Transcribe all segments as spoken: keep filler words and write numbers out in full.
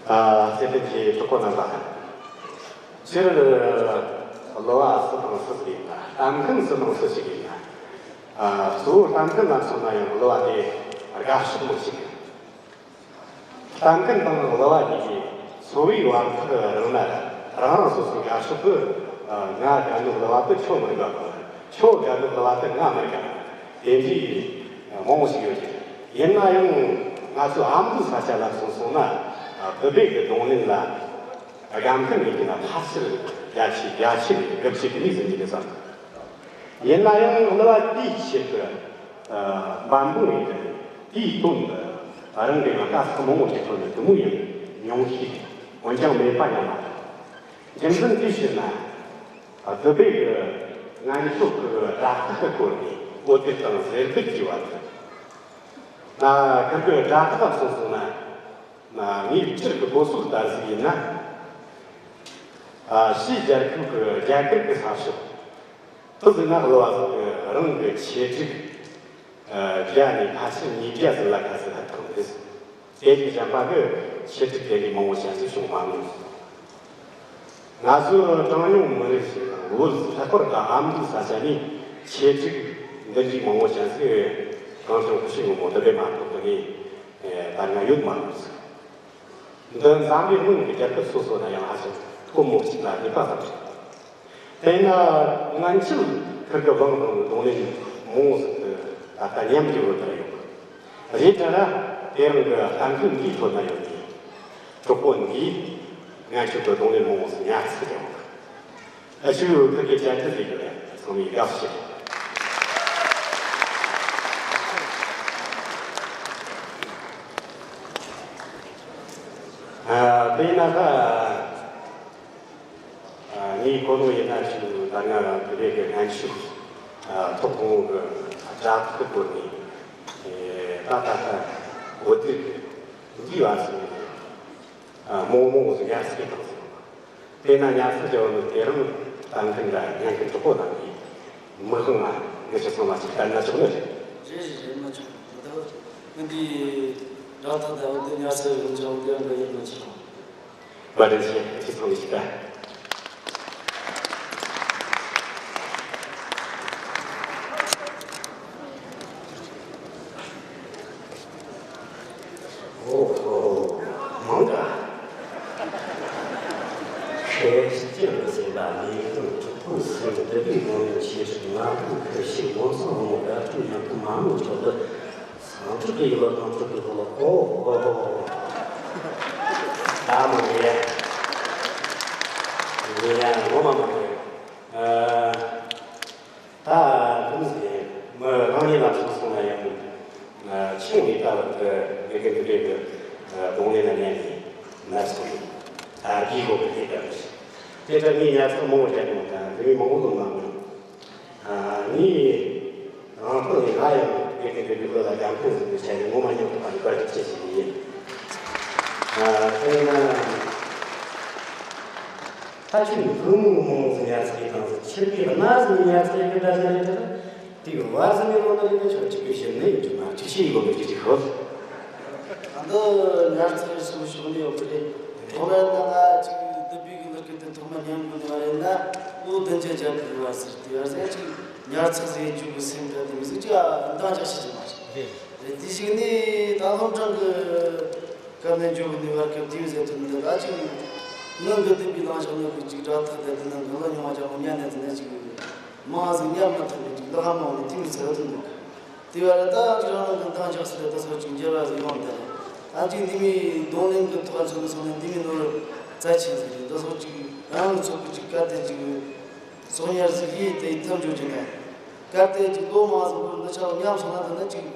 ཨ། བརྩེ་ལྡན་གྱི་གྲོགས་པོ་རྣམ་པ། སྤྱིར་གླུ་བ་སུ་དང་སུ་ཟིག་ཡིན་ན། གཏམ་མཁན་སུ་དང་སུ་ཞིག་ཡིན་ན། ཨ། གཙོ་བོ་གཏམ་མཁན་ལ་མཚོན་ན་ཡང་གླུ་བ་དེ་དགའ་ཕྱོགས་མོ་ཞིག་ཡིན། གཏམ་མཁན་དང་གླུ་བ་གཉིས་ཀྱི་འཚོ་བའི་བར་ཐག་རིང་ན་ར། རང་རང་སོ་སོའི་དགའ་ཕྱོགས་ཀྱི། ཨ། ང་དགའ་ནི་གླུ་བ་དེ་ཁྱོད་མི་དགའ་གི། ཁྱོད་དགའ་ནི་གླུ་བ་དེ་ང་མི་དགའ་གི། དེ་འདྲའི་མང་བོ་ཞིག་ཡོད་ཀྱི། ཡིན་ན་ཡང་ང་ཚོ་ཨ་མདོའི་ས་ཆ་ལ་སོང་སོང་ན། ཨ། བུ་སྦེ་གི་རྡུང་ལེན་ལ་དགའ་མཁན་མེད་ཀྱི་ན་ཕལ་ཆེར་བརྒྱ་ཆའི་བརྒྱད་ཅུ་ནས་དགུ་བཅུ་གི་མི་ཟིན་གྱི་རེད་བསམ། ཡིན་ན་ཡང་གླུ་བ་དེའི་ཆེད་དུ། ཨ། འབད་འབུངས་ཡིན་ཏེ། དེའི་དོན་དུ་རང་གི་ཡང་དཀའ་ཁག་མང་བོ་ཞིག་ཐོན་ནས་དེ་མོ་ཡང་མྱོང་ཤེས་འོན་ཀྱང་མེད་པ་ཡང་མ་རེད། རྒྱུ་མཚན་དེ་ཞུས་ན། ཨ། བུ་སྦེ་གི་སྔོན་ཆད་ཀྱི་དགྲ་ཐག་གི་སྐོར་ནས་འོད་སྡེར་དང་ཟེར་སྡེར་གྱི་བར་དུ། ན་ཁིར་གི་དགྲ་ཐག་ལ་སོང་སོང་ན། ན་ངའི་སྤྱིར་གི་སྒོ་ཟོག་ལྟར་ཟིག་ཡིན་ན། ཨ། ཕྱིའི་རྒྱལ་ཁབ་ཀྱི་རྒྱ་གར་གྱི་ས་ཕྱོགས། དེ་ཟིག་ན་གླུ་བ་ཟིག་གིས་རང་གི་ཆེད་སྒྲིག་ཨ། བརྒྱ་ནས་ཕལ་ཆེར་ཉིས་བརྒྱ་ཟིག་ལ་ཁ་ཟིག་ལྷག་གི་མི་འདུག་དེ་གི་གཞན་པ་གི་ཆེད་སྒྲིག་དེ་ལས་མང་བོ་ཞིག་ཟིག་བྱུང་མ་མྱོང་། ང་ཚོ་གྲངས་ཉུང་མི་རིགས་ཤིག་དང་བོད་ལྷག་པར་དུ་ཨ་མདོའི་ས་ཆ་ནས་ཆེད་སྒྲིག་འདི་འདྲའི་མང་བོ་ཞིག་ཟིག་གངས་ལྗོངས་སྐུ་ཞབས་མགོན་པོ་དེ་སྦེ་མ་ཐོབ་གི་ངས་ད་ང་ཡོད་མ་རེད་ཟིག་འདི་འཛམ་བུའི་གླིང་གི་རྒྱལ་ཁབ་སོ་སོ་ན་ཡང་ཧ་ཅང་དཀོན་མོ་ཞིག་ལ་གནས་པ་ཙམ་ཞིག་དེས་ན་སྔོན་ཆད་ཁིར་གི་བང་དང་རྡུང་ལེན་མང་བོ་ཟིག་གི་ད་ལྟ་ཉམས་ཀྱི་བོད་དུ་ཡོད། རེད་དྲ་ན་དེ་རིང་གི་གཏམ་རྒྱུད་འདིའི་ཐོག་ན་ཡོད་ནི་གྲོགས་པོ་འདིས་སྔོན་ཆད་ཀྱི་རྡུང་ལེན་མང་བོ་ཟིག་ཉར་ཚགས་ཀྱང་ཨ་ཆུ་ཁིར་གི་བཅར་འདྲི་ཟིག་ཡོད། ཚང་མས་དགའ་བསུ་ཞུ། ཨ། དེས་ན་ད། ཨ། ངའི་གོ་ནོ་ཡིན་ན་ཅིག་ད་ང་རང་བོད་པའི་གི་སྨན་ཤུགས། ཨ། ཐོག་གོང་གི་དགྲ་ཐག་གི་སྐོར་ནས། ཨེ། ད་ད་ད་འོད་སྡེར་གྱི་འདི་བ་ཟིན་ནས། ཨ། མོ་མོ་ཟིག་ཉར་ཚགས་བཏང་ཟིན། དེས་ན་ཉར་ཚགས་བྱ་བ་ནི་དེ་རིང་གཏམ་མཁན་ར་ཉན་མཁན་གྲོགས་པོ་རྣམས་ཀྱིས་མི་ཤེས་ན་ངེད་ཆ་ཚང་མ་ཅིག་བལྟས་ན་ཆོག་ནི་རེད། རེད་རེད་རེད། མ་ཆོག་མི་འདུག་ངས་འདི་དགྲ་ཐག་དང་འོད་སྡེར་ཉར་ཚགས་ཡོང་ཆོག་དེ་རིང་གི་ཡིན་མ་ཆོག་བཀའ་དྲིན་ཆེ། ཁྱེད་ཚང་མ་ཞིག་ད། ཨོ་ཧོ། མང་ག་ཁྱེད་སྤྱིར་མི་ཟིན་པ་ལས་དོན་གྲོགས་པོ་སུ་འདི་པའི་ངོ་ཡོང་ཆེ་ཧྲིག་ང་ཕོད་ཁ་ཤས་ངོ་ཚ་ངོ་དགའ་སྤྲོ་ཉམས་པོ་མ་ངོ་ཆོག་ཏུ། སང་ཕྲུག་གི་ཡིད་ལ་དང་ཕྲུག་གི་ཐོག་ལ་ཨོ་ཧོ་ཧོ་ཧོ། ད་མ་རེད། ངས་ཡང་ངོ་མ་མ་རེད། ཨ། ད་དུང་ཟེར་མི་རང་ཉིད་ལ་སོང་སོང་ན་ཡང་ཆུང་ནས་ད་བར་དུ་དགེ་རྒན་དུ་རེད་གི་གདོང་ལེན་ལ་ཉན་ནས་ནར་སོང་ནས་ད་དགེ་སློབ་ཀྱི་ལས་ཀ་རེད། དེ་ལྟར་ངས་ཉར་ཚགས་མང་བོ་བྱས་མྱོང་དང་འདི་མི་མང་བོ་ལོང་མ་མྱོང་། ངས་རང་ཐོག་ནས་ང་ཡང་དགེ་རྒན་དུ་རེད་བོད་ལ་རྒྱབ་འཕེན་ཟིན་དུ་བྱས་ནས་ངོ་མ་ཉོ་ཐུབ་པ་ནི་བཀའ་དྲིན་ཆེ་ཞིག་ཡིན། དཔེར་ན། ད་ཁྱོད་ནི་བུ་མོ་མོ་ཟིག་ཉར་ཚགས་ཡིན་དང་ཟིག་ཁྱེད་ཀྱི་གནའ་ཟིག་ཉར་ཚགས་ཡིན་གི་འདྲ་ཟེར་ནས་དེ་ལ་དེའི་བར་ཟིག་ནས་ལོ་ན་ཡིན་ན་ཁྱོད་གཅིག་གི་ཞིབ་ནི་ཡིན་གི་མ་གཅིག་ཤེས་ཡིན་གོ་གི་གཅིག་གཅིག་ཧོ། ད་འདི་ཉར་ཚགས་ཡིན་སོང་ཞོག་ནི་ཡོད་གི་རེད། ཐོག་མར་ན་ང་གཅིག་འདི་བུའི་གི་ལག་གི་དེ་ཐོག་མ་ཉན་དགོས་ནི་མ་རེད་ན་ལོ་བདུན་ཅུ་རྒྱབ་གི་བར་ཟེར་དེ་བར་ཟེར་གཅིག་ཉར་ཚགས་ཟེར་རྒྱུ་གི་སེམས་ད་དེ་མི་ཟིག་གཅིག་ཨ་འདང་རྒྱག་ཤེས་ཀྱི་མ་རེད། རེད་དེ་ཞིག་ནི་ད་སློབ་གྲྭ་གི་སྐབས་ནས་འཇོག་ནུས་པར་སྐབས་དེའི་ཟེར་དུ་འདི་ག་ཅིག་ངང་གི་བསྟན་པའི་ལང་ཤོག་ནོར་གི་ཅིག་སྒྲ་ཐག་དེ་དེ་ནང་གི་ལ་མྱོང་བ་ཅག་མོ་ཉན་ནས་དེ་ནས་ཅིག་མང་ཟིག་ཉམས་མ་ཐུབ་ནས་ཅིག་ལག་ཧ་མང་ནས་དེ་མི་ཟེར་དུ་འདུག་དེ་བར་ད་ཅིག་རང་རང་གི་འདང་རྒྱག་སྲིད་དེ་ད་སོགས་ཅིག་འགྱུར་བ་ཟིག་ཡོང་དེ་ད་ཅིག་འདི་མི་གདོང་ལེན་གི་ཐོག་ཚོ་ནས་སོང་ནས་འདི་མི་ནོར་རྩ་ཆེན་ཟིག་རེད། ད་སོགས་ཅིག་རང་གི་ཚོགས་ཀྱི་ཅིག་སྐད་དེ་ཅིག་གསོག་ཉར་ཟིག་ཡིས་དེ་ཐབས་འཇོག་རྒྱུ་ན། སྐབས་དེ་ཅིག་ལོ་མང་ཟིག་གོ་འདི་ཆ་ཉམས་སོང་ན་ད་ནི་ཅིག་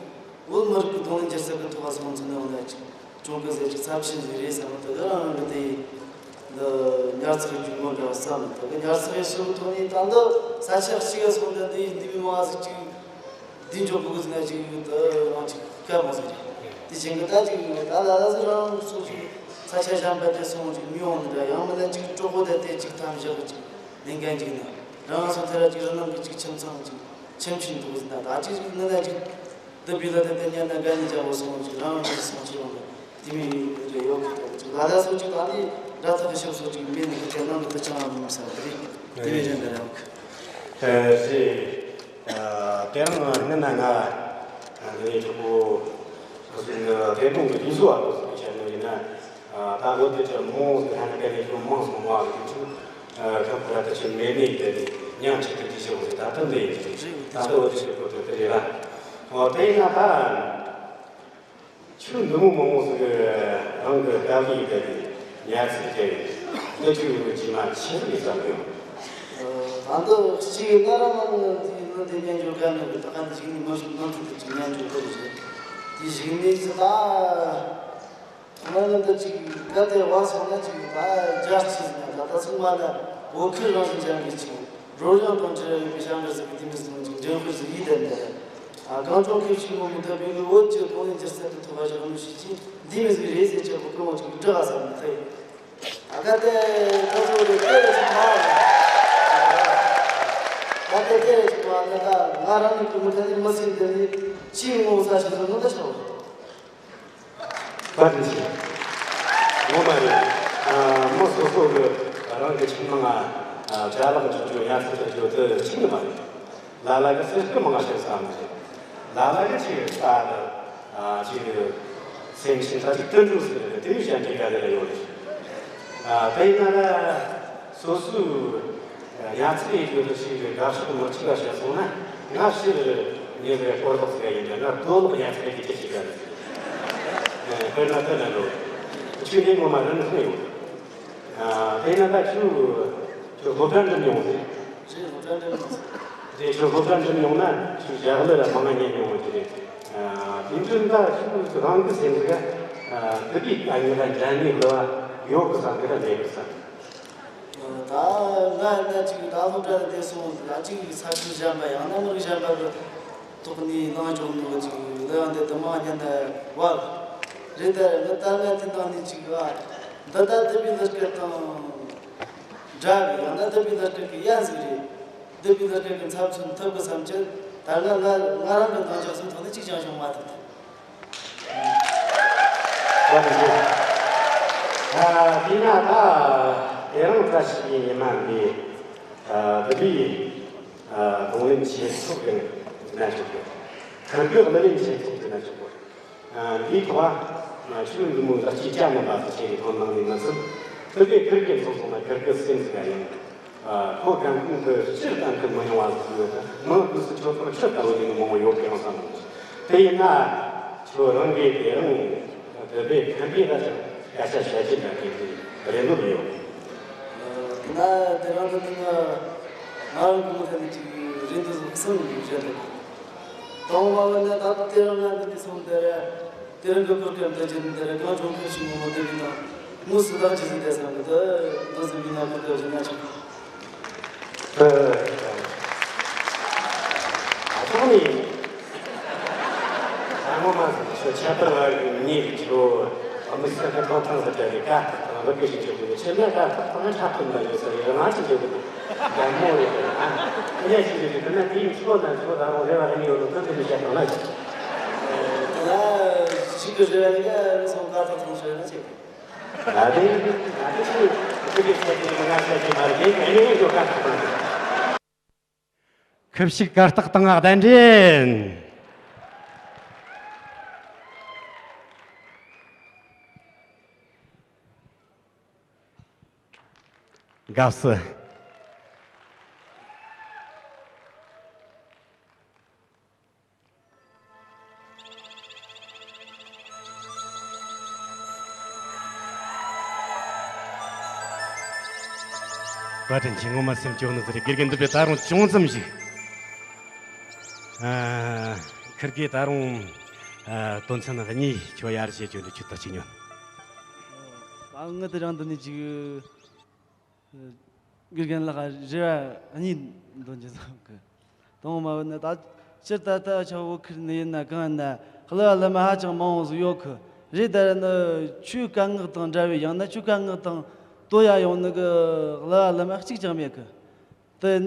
བོད་མི་རིགས་ཀྱི་གདོང་ལེན་སྒྱུ་རྩལ་གྱི་ཐོག་སོང་ཚུལ་ནི་འོ་ན་ཅིག་ཅུང་གི་ཟེར་ཅིག་ཚབས་ཆེན་ཟིག་རེད་བསམ་མི་ཐུབ་གི་རང་རང་གི་དེ་འདི་ཉར་ཚགས་རྒྱུ་མོ་འདྲ་བ་བསམ་མི་ཐུབ་གི་ཉར་ཚགས་རེད་ཞུ་ཐོག་ནས་ད་འདི་ས་ཆ་གཅིག་ག་སོང་ད་འདི་འདི་མི་མང་ཟིག་ཅིག་འདི་འཇོག་དགོས་ཟེར་ན་ཅིག་འདི་རང་ཅིག་དཀའ་མོ་ཟིག་རེད། དེ་བཞིན་གི་ད་ཅིག་ད་ལ་ལ་ཟིག་རང་སོ་ཅིག་ས་ཆ་གཞན་པ་དེ་སོང་ཅིག་མི་ཡོང་ནི་འདྲ་ཡང་མིན་ན་ཅིག་གྲོགས་པོ་དེ་དེ་ཅིག་ཐམས་ཅད་ཅིག་ལས་འགན་ཅིག་ནི་རང་སོ་དེ་ར་ཅིག་རང་ནང་གི་ཅིག་ཁྱིམ་ཚང་ཅིག་ཁྱིམ་ཆེན་འདུག་ཟིན་ན་ད་ཅིག་ཅིག་ནི་ན་ཅིག་འདི་བི་ལ་དེ་དེ་ཉན་ན་དགའ་ནི་ཅག་པོ་སོང་ཅིག་རང་ཡོང་ཅིག་སོང་ཅིག་ཡོང་ནི་དེ་མི་རེ་ཡོད་གི་ད་ཅིག་ ལ་ལ་སོགས་ཀྱི་ད་ནི་སྒྲ་ཐག་གི་ཞབས་སོགས་ཀྱི་མེད་ནི་གི་དེ་ནང་གི་དུ་ཅང་མི་སྲིད་པ་རེད། དེ་བས་རེད་འདི་རང་གི། ཨེ་རེད། ཨ་དེ་རིང་སྔོན་ན་ང་ཨ་འདི་ནས་གྲོགས་པོ་ཁོ་ཚོ་ནི་དེ་དུང་གི་ཡིན་སོ་བ་ཁོ་ཚོ་གི་བཤད་ནོ་ཡིན་ན། ཨ་ད་གོ་དེ་ཚོ་མོ་ཟེར་ཧ་ན་ག་ནས་ཚོ་མང་སོང་བ་གི་ཚོ་ཁ་ཕོ་ར་ད་ཆེ་མེད་ནི་དེ་ནི་ཉམས་ཆེ་དུ་དེ་ཤོག་ཟེར། ད་ཐུན་དེ་ཡིན་ཚེ་ད་ལྟ་འོ་དེ་ཤོག་ཁོ་ཚོ་དེ་རེད་ལ། འོ་དེ་ཡིན་ན་ད། ཆུ་འདི་མོ་མང་པོ་ཟིག་རང་གི་དགའ་བའི་དགའ་བའི་ཉར་ཚིག་བྱས་ཡོད། འདི་ཆུ་ཡོད་ཀྱི་མ་ཆེ་བའི་བསམ་ཡོད། ད་འདི་གཅིག་ཡིན་ན་ར་མ་ནི་འདི་ནི་འདི་ཉན་འཇོག་ག་ནི་གི་ད་ག་ནི་ཞིག་ནི་མ་ཞིག་ནང་ཚུད་དུ་ཅིག་ཉན་འཇོག་གི་རེད། དེ་ཞིག་ནི་ཟི་ད་ཐོག་མ་ནི་འདི་ཅིག་ག་དེ་བ་སོང་ན་ཅིག་ད་རྒྱ་ཆེ་ཟི་ན་ད་ད་ཚང་མ་ལ་བོད་ཁུལ་རང་བཞིན་ཅན་གྱི་ཅིག་རོལ་དབྱངས་དང་འབྲེལ་བའི་ཞང་གི་ཟིག་གི་དེ་མི་ཟིག་ནང་ཅིག་འདྲེན་དཔེ་ཟིག་ཡིད་དེ་འདི། ཨ་གངས་ལྗོངས་ཁྱེད་ཀྱིས་ངོ་མི་ལྟ་བའི་བོད་ཀྱི་གདོང་ལེན་སྒྱུ་རྩལ་དུ་ཐོགས་པ་ཞིག་གནང་ཞིག་ཅིག་འདི་མི་ཟིག་རེད་ཟེར་ཆེད་དུ་སྐུ་ངོ་ཅིག་འདྲི་ག་ས་མི་ཐེ། ཨ་ག་དེ་ད་ཚོ་རེ་དེ་རེ་ཞིག་མ་རེད། ད་དེ་དེ་རེ་ཞིག་མ་རེད། ད་ང་རང་ནི་སྐུ་ངོ་ད་ནི་མི་ཟིག་འདི་ནི་ཅིག་ངོ་ས་ཞིག་ཟིག་ངོ་ད་ཆོག་བཀའ་དྲིན་ཆེ། ངོ་མ་རེད། ཨ་མི་སོ་སོ་གི་རང་གི་ཁྱིམ་ནང་ཨ་ཅ་ལག་འཇོག་རྒྱུ་ཉར་ཚགས་བྱེད་རྒྱུ་དེ་ཁྱིམ་ནི་མ་རེད། ལ་ལ་གི་སེམས་ཁུར་མང་ང་བྱེད་ས་མི་རེད། ལ་ལ་གི་ཅིག་ལྟ་དུ་ཨ་ཅིག་སེམས་ཤིན་ད་ཅིག་དུད་འགྲོ་ཟེར་རེད། དེ་བས་གཞན་གྱི་ག་རེ་ལ་ཡོད་རེད། ཨ་དེ་ཡིན་ན་ལ་སོ་སོའི་ཉར་ཚགས་ཡེད་རྒྱུ་དེ་ཞིག་གི་དགའ་ཕྱོགས་མི་གཅིག་ལ་བཤད་སོང་ན། ང་ཕྱིར་ཉེ་བའི་སྐོར་ལོག་ཟེར་ཡ་ཡིན་ཀྱང་ང་རྡོ་ལོག་ཡ་ཚ་གི་ཅི་ཞིག་ག་ནི་དཔེར་ན་དེ་ལ་འགྲོ། ཆུ་ནས་ངོ་མ་རིན་ཐང་ཡོད། ཨ་དེ་ན་ད་ཆུ་ཆུ་སློབ་གྲྭ་འགྲིམ་ཡོང་ཟེར། ཆུ་སློབ་གྲྭ་འགྲིམ་ཡོང་ཟེར། དེ་ཆུ་སློབ་གྲྭ་འགྲིམ་ཡོང་ན་ཆུ་ཞག་ལ་ལ་མང་ང་ཉན་ཡོང་བ་ཅི་རེད། ཨ་དེ་འདྲ་ད་ཆུ་རང་གི་སེམས་ཀ་ཨ་དེ་དུས་ཨ་ཉི་ད་འདྲ་ནི་ལ་ཡོད་གི་བསམ་གི་ད་མེད་གི་བསམ། ད་ང་ཡིན་ན་ཅིག་ད་སློབ་གྲྭ་ལ་བསྡད་སོང་ཟིག་ཨ་ཅིག་ས་ཁུལ་གཞན་པ་ཡང་ན་མི་རིགས་གཞན་པ་གི་ཐོག་ནས་གནང་ཆོག་ནོ་ཅིག་ལ་ཡང་དེ་དུ་མ་ཉན་ན་བ་རེད། ད་ང་ད་ང་དེ་ནང་ནས་ཅིག་ཨ་འདི་ད་དེ་བའི་ལས་ཀ་དང་འདྲ་གི་ཡང་ན་དེ་བའི་ལས་ཀ་གི་ཡན་ཟིག་རེད། དེ་བའི་ལས་ཀ་གི་ཚབ་ཚུན་ཐུབ་གི་བསམ་གྱི། ད་ང་ང་ང་རང་གི་འདང་ཆགས་སུ་ཐོག་ནས་ཅིག་ཅང་བྱུང་མ་ཐུབ། ཨ་དེས་ན་ད་དེ་རིང་བཀྲ་ཤིས་པའི་ཉི་མ་འདི་ཨ་བོད་པའི་ཨ་གདོང་ལེན་ཆེད་ཚོགས་ཀྱི་གནས་ཚུལ་དང་། ཁུར་གེ་གླུ་ལེན་ཆེད་ཚོགས་ཀྱི་གནས་ཚུལ་དང་། ཨ་འདིའི་ཐོག་ཨ་ཆོས་འདི་མོ་ལ་ཅིག་ཅང་མིན་པ་སུ་ཆེ་གི་ཐོག་ནང་ནས་མི་ཚུད། ཁུར་གེ་ཁུར་གེ་ཚོགས་སོང་ན་ཁུར་གེ་སེམས་ཟིག་ག་ཡིན། ཨ་ཁོ་གང་གོང་དུ་སྤྱིར་བཏང་གི་མི་ཡོང་བ་ཟིག་ཡོད། མི་དུས་སུ་ཁྱོད་ཚོར་ཁྱོད་ལྟ་བུ་ཡིན་མང་བོ་ཡོད་ཀྱང་བསམ། དེ་ཡིན་ན་ཁྱོད་རང་གིས་དེ་རིང་བོད་པའི་ཁམས་པའི་ལ་སྐད་ཆ་བཤད་རྒྱུ་འདྲ་གི་རེ་འདུན་ཡོད། ཨ་དེ་ན་དེ་རིང་དུ་ང་ང་རང་གི་མི་ཐད་ནས་ཅིག་རེ་འདུན་གསུམ་བཤད་འདུག་དང་པོ་བ་ནི་ད་དེ་རིང་ང་འདི་ནས་སོང་དེ་རེད། དེ་རིང་གི་གོ་སྐབས་འདི་བརྒྱུད་ནས་དེ་རིང་གངས་ལྗོངས་ཁུལ་ཞིག་ངོ་མ་འདི་མིན་ན་དངོས་སུ་བདག་ཅི་ཟིག་བསྡད་སོང་གི་འདུག་འདི་ཟིག་མིན་ན་གོ་སྐབས་ཞིག་ན་ཆོག་ཨ་ཚང་མས་ཨ་ངོ་མ་ཟིག་ཁྱོད་ཁྱད་པར་བ་གི་མྱི་གི་ཁྱོད་ཨ་མི་སེར་གི་ཐོབ་ཐང་ཟེར་བྲལ་བའི་དཀའ་ཐུབ་དང་བུ་གི་ཞིག་ཆོག་གི་ཆེ་ན་དཀའ་ཐུབ་དང་ཁྲ་ཐུབ་ལ་ཡོད་ཟེར་ཡོད་ང་ཅི་ཆོག་གི་འདུག་དགའ་མོ་ཡོད་ཨ་ཨ་ཡ་ཞིག་ཡོད་གི་དེ་ན་དེའི་ཁྱོད་ན་ཁྱོད་ད་རུང་རེ་བ་རེ་ཡོད་ལ་དོན་དེ་མི་བཤད་དང་ན་ཅི། ད་ཞིག་གི་རེ་བ་ཡིན་ག་རེ་སོང་དཀའ་ཐུབ་སོང་ཞེས་ན་ཅི། ད་དེ་ད་དེ་ཚོས་ཁྱོད་ཀྱི་ཚད་ཀྱི་མི་ང་ཚད་ཀྱི་མ་རེད་དེ་ཨེ་ནས་འཇོག་ག་ཐུབ་དང་། ཁུ་བྱུག་གར་སྟེགས་སྟེང་གདན་འདྲེན། དགའ་བསུ། བཀའ་དྲིན་ཆེ། ངོ་མ་སེམས་སྐྱོ་ནི་ཟེར་དགེ་རྒན་འདི་པས་ད་རུང་ཅུང་ཙམ་ཞིག་ཨ་ཁིར་གེ་ད་རུང་ཨ་དོན་ཚན་གཉིས་ཁྱོད་ཡར་བཤད་རྒྱུ་འདི་ཁྱོད་ད་ཅིག་ཉོན། ཨ་ངི་དེ་རང་འདི་ནས་ཅིག་དགེ་རྒན་ལགས་རེ་བ་གཉིས་འདོན་རྒྱུ་བསམ་གི། དང་པོ་མ་བུད་ན་ད་སྤྱིར་ད་ལྟ་ཆ་བོད་ཁུལ་ནས་ཡིན་ན་གང་ཡིན་ན་གླུ་བ་གླུ་མ་ཧ་ཅང་མང་བོ་ཟིག་ཡོད་གི་རེད། ད་ནི་ཆོས་སྐད་ངག་དང་འདྲ་བའི་ཡང་ན་ཆོས་སྐད་ངག་དང་དོ་ཡ་ཡོང་ནི་གི་གླུ་བ་གླུ་མ་གཅིག་ཀྱང་མེད་གི། དེ་ན་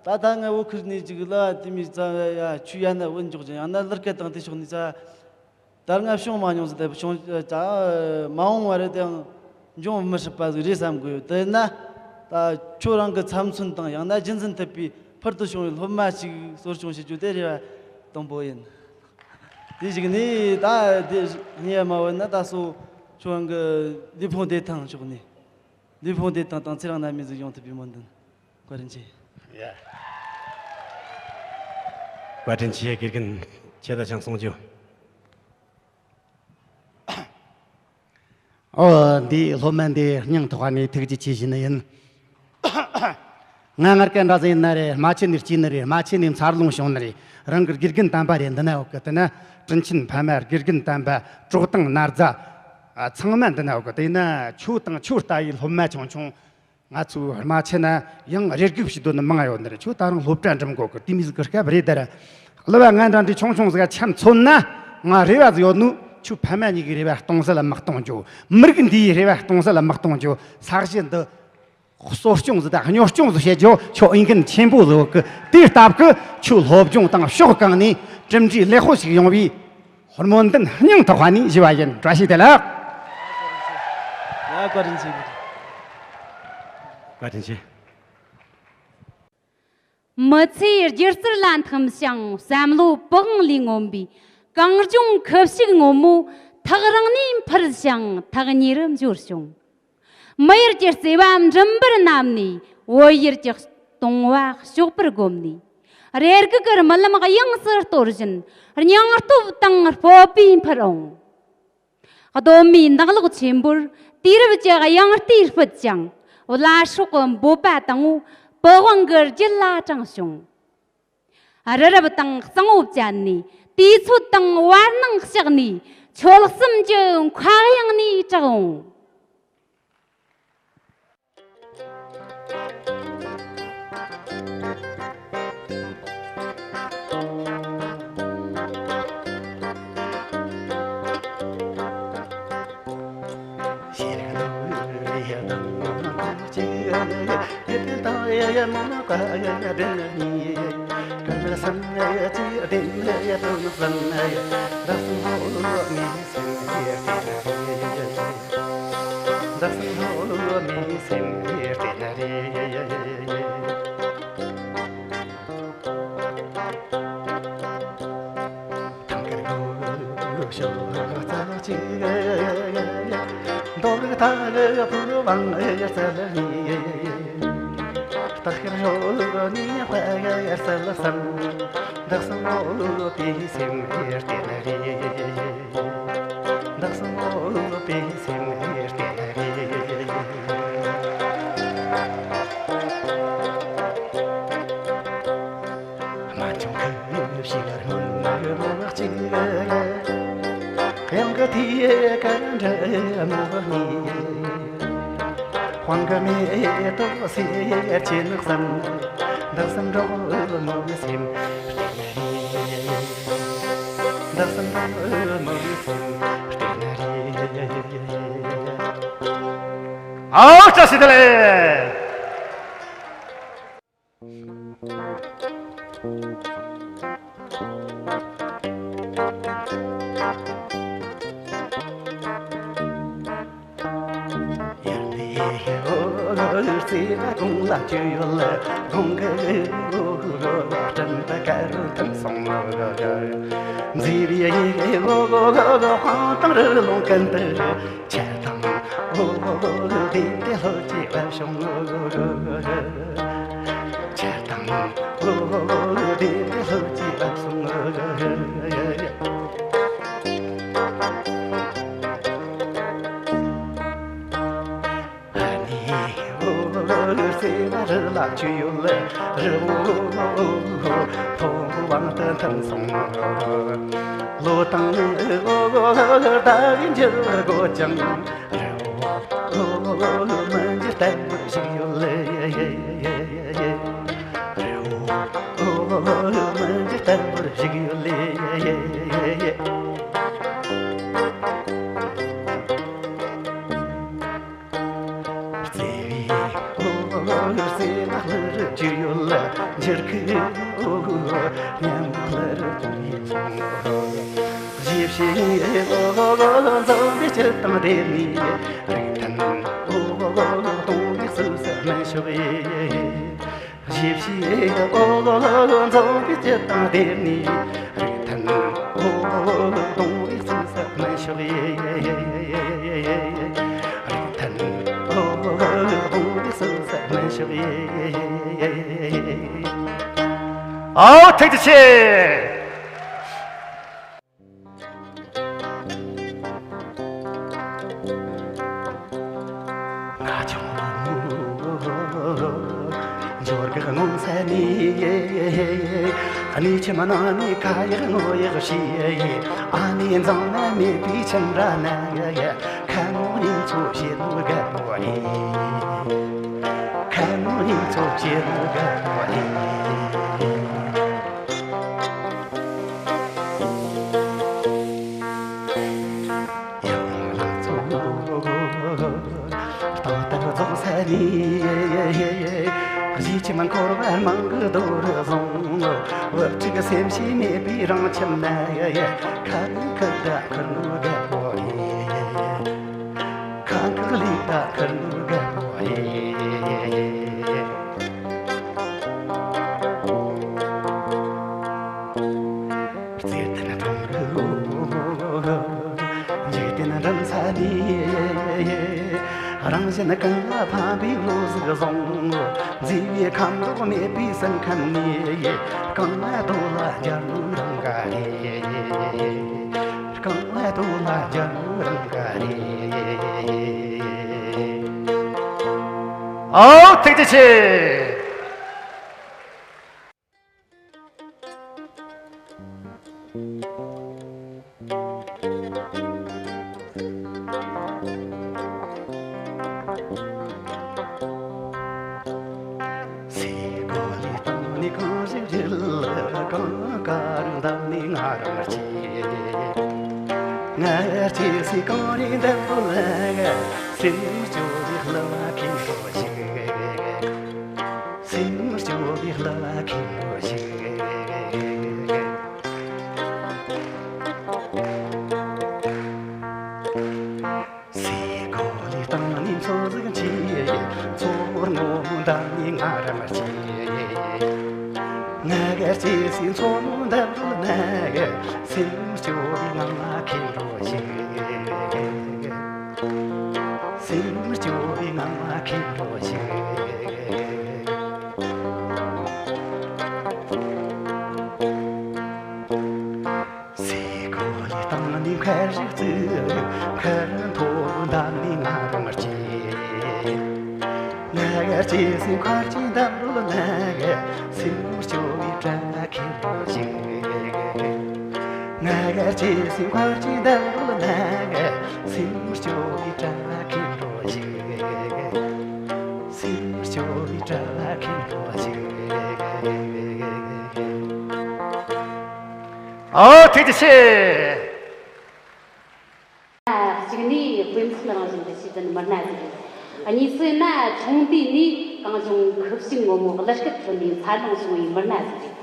ད་ལྟ་ངས་བོད་ཁུལ་ནས་ཅིག་གླུ་བ་དེ་མི་རྩ་ཡ་ཆོས་ཡ་ན་བུད་འཇོག་ཅིང་ཡང་ན་གླུ་སྐད་དང་དེ་ཕྱོགས་ནས་རྩ། ད་སྔ་བྱུང་མ་མྱོང་ཟིག་དེ་བྱུང་ད་མ་འོངས་བ་རེད་དེའང་འབྱུང་མི་སྲིད་པ་ཟིག་རེད་བསམ་གི་ཡོད། དེ་ན་ད་ཁྱོད་རང་གི་ཚབ་མཚོན་དང་ཡང་ན་རྒྱུན་འཛིན་ཐུབ་པའི་ཕུལ་དུ་བྱུང་བའི་སློབ་མ་ཅིག་གསོ་སྐྱོང་བྱེད་རྒྱུ་དེ་རེ་བ་དང་པོ་ཡིན། དེ་གཞུག་ནས་ད་དེ་ངས་མ་བོས་ན་ད་སོ་ཁྱོད་རང་གི་ལུས་ཕུང་བདེ་ཐང་ཕྱོགས་ནས། ལུས་ཕུང་བདེ་ཐང་དང་ཚེ་རིང་ནད་མེད་ཟིག་ཡོང་ཐུབ་པའི་སྨོན་འདུན། བཀའ་དྲིན་ཆེ། ཡ། བཀའ་དྲིན་ཆེ། དགེ་རྒན་ཁྱེད་ད་ཅང་གསུང་རྒྱུ། ཨོ། འདིའི་སློབ་མ་འདི་སྙིང་ཐག་པ་ནས་ཐུགས་རྗེ་ཆེ་ཞུ་ནི་ཡིན། ང་སྔར་ག་འདྲ་ཟིག་ཡིན་ན་རེད། རྨ་ཆུ་ནས་སྐྱེས་ནི་རེད། རྨ་ཆུ་ནས་འཚར་ལོངས་བྱུང་ནི་རེད། རང་གི་དགེ་རྒན་དམ་པ་རེད། འདི་ན་ཡོད་གི། དེ་ན་དྲིན་ཆེན་ཕ་མ། དགེ་རྒན་དམ་པ། གྲོགས་དང་ན་རྫ། ཨ། ཚང་མ་འདི་ན་ཡོད་གི། དེ་ན་ཁྱོད་དང་ཁྱོད་ལྟ་བུའི་སློབ་མ་ཆུང་ཆུང་། ང་ཚོའི་རྨ་ཆུ་ན་ཡང་རེ་སྒུག་བྱེད་དོན་ནི་མང་ཡོད་ནི་རེད། ཁྱོད་ད་རུང་སློབ་གྲྭ་འགྲིམ་དགོས་གི། དེ་མོ་ཟིག་གི་སྐབས་རེད་དར། གླུ་བ་ང་འདྲ་འདྲའི་ཆུང་ཆུང་ཟིག་ག་ཆ་མཚོན་ན་ང་རེ་བ་ཟིག་ཡོད་ནོ། ཁྱོད་ཕ་མ་གཉིས་ཀྱི་རེ་བ་སྟོང་ཟད་ལ་མི་གཏོང་རྒྱུ། མི་རིགས་འདིའི་རེ་བ་སྟོང་ཟད་ལ་མི་གཏོང་རྒྱུ། ས་གཞི་འདི་གསོ་སྐྱོང་ཟིག་དང་གཉོར་སྐྱོང་ཟིག་བྱེད་རྒྱུ་ཁྱོད་འོས་འགན་ཆེན་པོ་ཟིག་ཡོད་གི། དེའི་སྟབས་ཀྱིས་ཁྱོད་སློབ་སྦྱོང་དང་ཕྱོགས་གང་ནས་གྲུབ་འབྲས་ལེགས་པོ་ཞིག་ཡོང་བའི་སྨོན་འདུན་སྙིང་ཐག་པ་ནས་ཞུ་བ་ཡིན། བཀྲ་ཤིས་བདེ་ལེགས། ཡ། བཀའ་དྲིན་ཆེ། བཀའ་དྲིན་ཆེ། མི་ཚེའི་སྒྱུ་རྩལ་ལ་འཐིམ་ཞིང་བསམ་བློ་པི་ཝང་ལས་མངོན་པའི་གངས་ལྗོངས་ཁུ་བྱུག་སྔོན་མོ་ཐག་རིང་ནས་འཕུར་ཞིང་ཐག་ཉེ་རུ་འབྱོར་བྱུང་། མི་ཡུལ་གྱི་བརྩེ་བ་མགྲིན་པར་བསྣམས་ནས། བོད་ཡུལ་གྱི་གཏོང་བ་ཞོགས་པར་བསྒོམས་ནས། རེ་སྒུག་གི་རྨི་ལམ་དབྱིངས་སུ་གཏོར་བཞིན། སྙིང་སྟོབས་དང་སྤོབས་པས་འཕུར་འོང་། གདོད་མའི་ནགས་ལོག་ཆེན་པོར་དུས་རབས་ཀྱི་དབྱངས་རྟས་ཕུད་ཅིང་། བླ་སྲོག་གི་འབོད་པ་དང་པོ་པི་ཝང་གི་རྒྱུད་ལ་དྲངས་བྱུང་། རི་རབ་དང་གཙང་བོ་བཅད་ནས། དུས་ཚོད་དང་བར་སྣང་གཤེགས་ནས། ཆོལ་གསུམ་གྱི་མཁའ་དབྱིངས་ནས་གྲགས་འོང་། ཨའོ། བཀྲ་ཤིས་བདེ་ལེགས། ཡེ་ཤེས་འོད་འཛིན་པའི་སྤྱིལ་དང་ལྡན་ནས། རིགས་མཐུན་འོད་སྟོང་པའི་གསོས་སུ་སྨིན་ཤོག་ཨེ། ཡེ་ཤེས་འོད་འཛིན་པའི་སྤྱིལ་དང་ལྡན་ནས། རིགས་མཐུན་འོད་སྟོང་པའི་གསོས་སུ་སྨིན་ཤོག་ཨེ། རིགས་མཐུན་འོད་སྟོང་པའི་གསོས་སུ་སྨིན་ཤོག་ཨེ། ཨའོ་ཐུགས་རྗེ་ཆེ། ང་ཆུང་འབྱོར་གི་སྔོན་ས་ནས། གནས་ཁྱིམ་ནང་ནས་ཁ་ཡག་ངོ་ཡག་བྱས། ཨ་ནེ་འཛིན་མ་མེད་པའི་ཁྱིམ་ར་ན། ཁ་ངོ་ཉིན་ཚོ་བྱེད་ནོ་རྒད་པོ་རེད། ཁ་ངོ་ཉིན་ཚོ་བྱེད་ནོ་རྒད་པོ་རེད། ཡང་ལ་ཚོ་སྟོང་ལྟར་རྫོགས་ས་ནས། གཞིས་ཁྱིམ་འཁོར་བ་མང་གི་རྡོ་རུ་བཟུང་། བུ་ཕྲུག་སེམས་ཤེས་མེད་པའི་རང་ཁྱིམ་ན། ཁ་ཁ་བརྡ་ཁུར་ནོ་རྒད་པོ་རེད། ཁ་ཁ་ལས་བརྡ་ཁུར་ནོ་རྒད་པོ་རེད། བརྩེ་ལྡན་གྲོང་གི་འཇིག་རྟེན་འགྲིམ་ས་ནས། རང་བཞིན་ཀུན་ལ་ཕན་པའི་བློ་གཟུགས་བཟུང་། མཛེས་པའི་ཁམས་འགྲོགས་མེད་པའི་སེམས་ཁམས་ནས། རྐང་ལག་རྡོ་ལ་སྦྱར་ནོ་རང་ག་རེད། རྐང་ལག་རྡོ་ལ་སྦྱར་ནོ་རང་ག་རེད། ཨའོ་ཐུགས་རྗེ་ཆེ། སའི་གོ་ལའི་སྟེང་ནས་གངས་རི་རིལ། གངས་དཀར་འདབས་ནས་ང་རང་སྐྱེས། ང་སྐྱེས་སའི་གངས་རི་འདབས་ལ། སེམས་སྐྱོ་བའི་བསླུ་བ་ཁེངས་པོ་ཞིག། སེམས་སྐྱོ་བའི་བསླུ་བ་ཁེངས་པོ་ཞིག། སའི་གོ་ལའི་སྟེང་ནས་མཚོ་ཟིག་མཆེད། མཚོ་སྔོན་འདབས་ནས་ང་རང་སྐྱེས། ང་སྐྱེས་སའི་མཚོ་སྔོན་འདབས་ལ། སེམས་སྐྱོ་བའི་ངང་ལ་ཁེངས་པོ་ཞིག། སེམས་སྐྱོ་བའི་ངང་ལ་ཁེངས་པོ་ཞིག། སའི་གོ་ལའི་སྟེང་ནས་མཁར་རིགས་བརྩིགས། མཁར་མཐོ་འདབས་ནས་ང་རང་སྐྱེས། ང་སྐྱེས་སའི་མཁར་གྱི་འདབས་རོལ་ན། སེམས་སྐྱོ་བའི་བྲན་ཁེངས་པོ་ཞིག། ང་སྐྱེས་སའི་མཁར་གྱི་འདབས་རོལ་ན། སེམས་སྐྱོ་བའི་བྲན་ཁེངས་པོ་ཞིག། སེམས་སྐྱོ་བའི་བྲན་ཁེངས་པོ་ཞིག། ཨོ་ཐུགས་རྗེ་ཆེ། གཅིག་ནས་དཔེ་མཚོན་རང་བཞིན་གྱི་ཤེས་ལྡན་མི་སྣ་ཟིག་རེད། གཉིས་སུ་ན་ཆུང་དུས་ནས་གངས་ལྗོངས་ཁུ་བྱུག་སྔོན་མོ་གླུ་སྐད་ཁྲོད་ནས་འཚར་ལོངས་བྱུང་བའི་མི་སྣ་ཟིག་